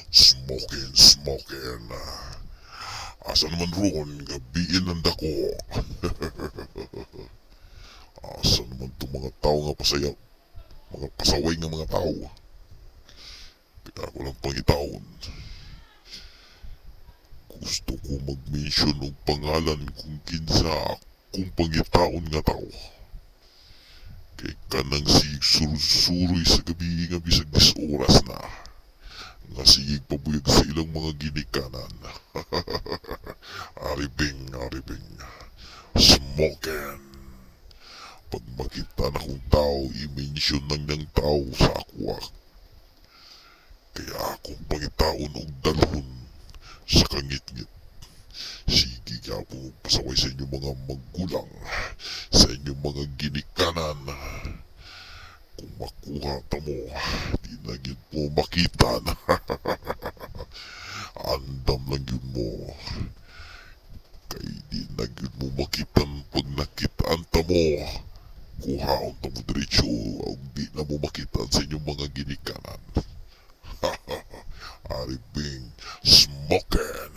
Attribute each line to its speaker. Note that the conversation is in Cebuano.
Speaker 1: Smoking, smoking. Asa naman ron, gabiin ang dako. Asa naman itong mga tao nga pasaya, mga pasaway nga mga tao. Kaya ako lang pangitaon. Gusto ko mag-mention og pangalan kung kinsa akong pangitaon nga tao. Kay kanang sig suroy sa gabi nga bisag 10 oras na. Nga sigig pabuyag sa ilang mga ginikanan. Aribing, aribing. Smoking. Pag makita na kong tao, i-mention lang ng tao sa akwa. Kaya akong pangitaon og dalhon sa kangitngit. Sige gyapon pasaway sa inyong mga magulang, sa inyong mga ginikanan. Kung makuha ta mo, di na gyud mo makita na. Andam lang yun mo. Kay di na gyud mo makitan pag nakitaan ta mo. Kuhaon ta mo diretso og di na mo makitaan sa inyong mga ginikanan. Aribing, smoking.